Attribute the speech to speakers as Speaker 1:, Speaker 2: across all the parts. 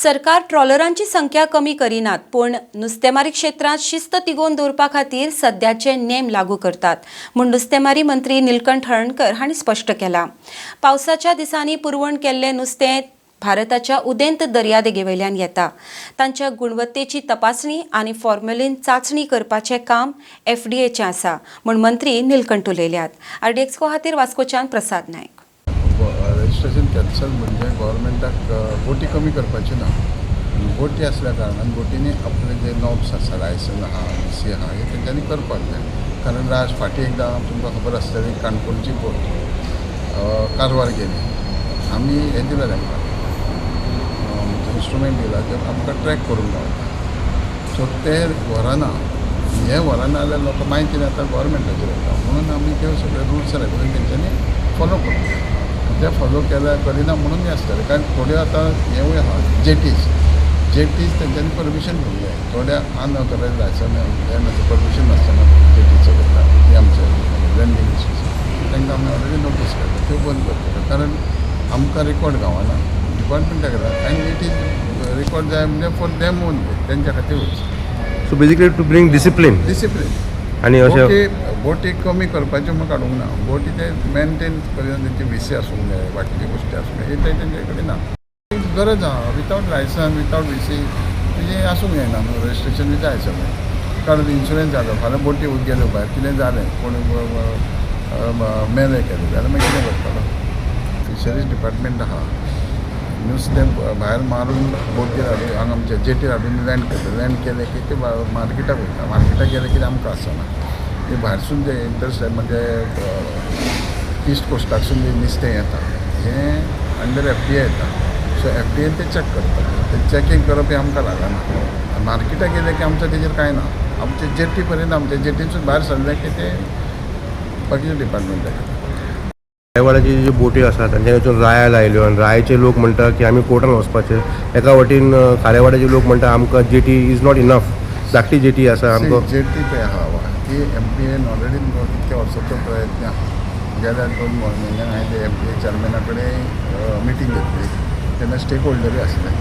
Speaker 1: सरकार ट्रॉलरांची संख्या कमी करिनात, पूण नुस्तेमारी क्षेत्रांत शिस्त तिगोवन दवरपा खातीर सद्याचे नेम लागू करतात म्हूण नुस्तेमारी मंत्री निलकंठ हळर्णकर हांणी स्पश्ट केलां. पावसाच्या दिसांनी पुरवण केल्लें नुस्तें भारताच्या उदेंत दर्यादेगेवयल्यान येता. तांच्या गुणवत्तेची तपासणी आनी फॉर्मेलीन चांचणी करपाचें काम एफडीएचें आसा म्हूण मंत्री निलकंठ उलयल्यात. आरडीएक्सको खातीर वास्कोच्यान प्रसाद नायक.
Speaker 2: रजिस्ट्रेशन कॅन्सल म्हणजे गव्हर्मेंटाक बोटी कमी करपाची ना. बोटी आसल्या कारणान बोटींनी आपले जे नॉर्म्स आसा, लायसन आहा, सी आहा, हे तेंच्यांनी करपाक जाय. कारण लास्ट फाटीं एकदां तुमकां खबर आसतली, काणकोणची बोट कारवार गेली. आमी हें दिलां तांकां, इन्स्ट्रुमेंट दिला, ते आमकां ट्रॅक करूंक गावता. सो ते व्हरना. हे व्हरना जाल्यार लोकां मागीर कितें जाता, गव्हर्मेंटाचेर वता. म्हणून आमी त्यो सगळे रुल्स रेगुलेशन तेंच्यांनी फॉलो करूंक जाय. ते फॉलो केल्यार करिना म्हणून हें आसतलें. कारण थोड्यो आतां हेवूय आहा, जेटीज. जेटीज तेंच्यांनी परमिशन घेवंक जाय. थोड्या अनऑथरायज लायसन हें नासता, परमिशन नासतना जेटी चलयता. ती आमचे लँडींग इश्यूज, तांकां आमी ऑलरेडी नोटीस काडल्या. त्यो बंद करतले, कारण आमकां रिकॉर्ड गावना, डिपार्टमेंटाक. आनी it is record जाय म्हणजे फॉर दॅम ओनली, तेंच्या खातीरूच.
Speaker 3: So basically to bring discipline.
Speaker 2: Discipline.
Speaker 3: आणि अशें
Speaker 2: बोटी बोटी कमी करपाच्यो म्हूण काडूंक ना. बोटी ते मेनटेन करिना. तेंची विसी आसूंक जाय, बाकीच्यो गोश्टी आसूंक जाय, हे ते तेंचे कडेन ना. गरज आहा. वितावट लायसन, वितावट विसी तुजें आसूंक जायना न्हू. रजिस्ट्रेशन बी जाय सगळें, कारण इन्शुरन्स जालो. फाल्यां बोटी गेल्यो भायर, कितें जालें, कोण मेले केले जाल्यार मागीर कितें करतलो? फिशरीज डिपार्टमेंट आहा. नुस्तें भायर मारून बोटीर हाडून हांगा आमच्या जेटीर हाडून लँड करता. लँड केलें की ते मार्केटाक वयता. मार्केटाक गेलें की आमकां आसना. ते भायरसून जे इंटरस्टेट म्हणजे इस्ट कोस्टाकसून जें नुस्तें येता, हें अंडर एफडीए येता. सो एफडीएन ते चॅक करता. ते चॅकींग करप हें आमकां लागना. मार्केटाक गेलें की आमचें तेजेर कांय ना. आमचे जेटी पर्यंत, आमच्या जेटीसून भायर सरलें की ते बाकीच्या डिपार्टमेंटाक येता.
Speaker 3: खारेवाड्याची ज्यो बोटी आसा तांच्यानी वचून राया लायल्यो आनी रायचे लोक म्हणटा की आमी कोर्टान वचपाचे. एका वटेन खारेवाड्याचे लोक म्हणटा, आमकां जेटी is not enough, धाकटी जेटी आसा आमकां.
Speaker 2: जेटी पळय आहा वा, ती एमपीएन ऑलरेडी कितके वर्सांचो प्रयत्न आहा. गेल्या 2 म्हयन्यान हांवें ते एमपीए चॅरमॅना कडेन मिटींग घेतली. तेन्ना स्टेक होल्डरूय आसले.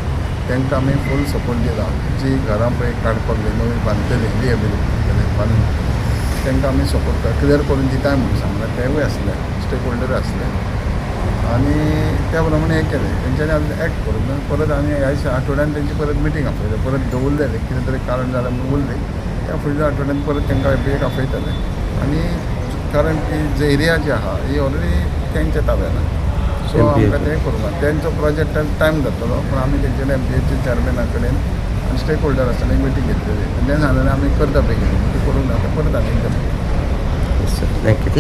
Speaker 2: तांकां आमी फूल सपोर्ट दिला. जी घरां पळय काडपाक जाय, नवी बांदतली, रिहेबिलिटेट केले बांदून, तांकां आमी सपोर्ट क्लियर करून दिताय म्हणून सांगलां. तेवूय आसले, स्टेक होल्डरूय आसले आनी त्या प्रमाणे हें केलें. तेंच्यांनी आजून एक्ट करूंक ना. परत आनी ह्या आठवड्यान तेंची परत मिटींग आपयल्या. परत दवरलेले, कितें तरी कारण जालें म्हणून उरली. त्या फुडल्या आठवड्यान परत तांकां एक आपयतले. आनी कारण की जे एरिया जी आहा ही ऑलरेडी तेंच्या ताब्यान. So
Speaker 3: MPA.
Speaker 2: आमकां तें करूंक ना. तेंचो प्रोजेक्ट टायम जातलो, पूण आमी तेंचे एमपीएच्या चॅरमॅना कडेन आनी स्टेक होल्डर आसतना एक मिटींग घेतलेली आनी तें सांगलेलें, आमी करता बेगीन. ती करूंक ना. आतां परत आनी एकदां
Speaker 3: thank you.